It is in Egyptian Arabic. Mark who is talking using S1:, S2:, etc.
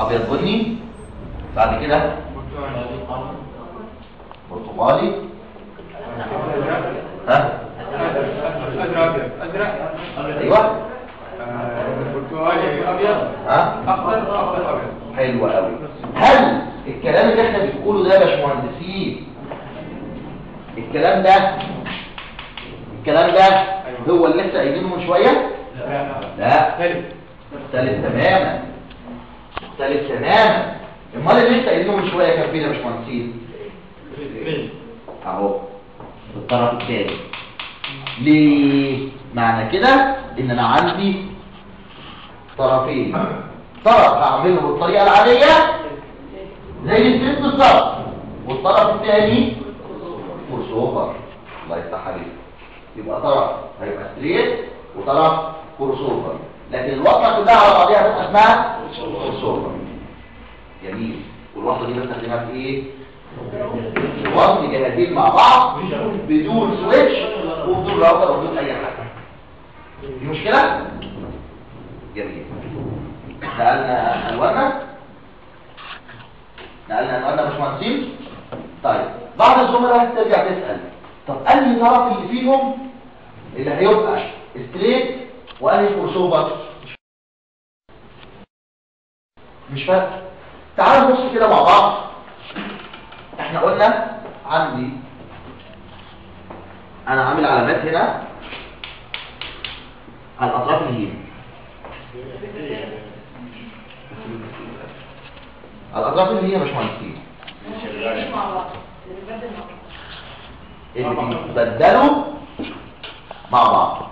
S1: ابيض بني، بعد كده برتقالي، ها
S2: ازرق ازرق،
S1: ايوه
S2: برتقالي ابيض،
S1: ها
S2: اخضر اخضر ابيض.
S1: حلو قوي. هل الكلام اللي احنا بنقوله ده يا باشمهندسين، الكلام ده الكلام ده هو اللي لسه قايلينه من شوية؟ لا، مختلف تماما، مختلف تماما. امال اللي لسه قايلينه من شوية كان فين يا باشمهندسين؟ اهو في الطرف الثاني. ليه؟ معنى كده ان انا عندي طرفين، طرف هعمله بالطريقة العادية زي ال straight بالظبط، والطرف الثاني crossover. الله يفتح عليك. يبقى طرف هيبقى straight وطرف crossover، لكن الوصلة كلها على بعضيها هتبقى اسمها crossover. جميل. والوصله دي بستخدمها في ايه؟ وصل جهازين مع بعض بدون switch وبدون راوتر وبدون اي حاجة. دي مشكلة؟ جميل. نقلنا الواننا، نقلنا الواننا يا باشمهندسين. طيب بعض الزملاء ترجع تسال، طب انهي طرف اللي فيهم اللي هيبقى straight وانهي crossover؟ مش فارقه. تعالوا نبص كده مع بعض. احنا قلنا عندي انا عامل علامات هنا على الاطراف اللي هي على الاطراف اللي هي يا باشمهندسين اللي بيتبدلوا مع بعض.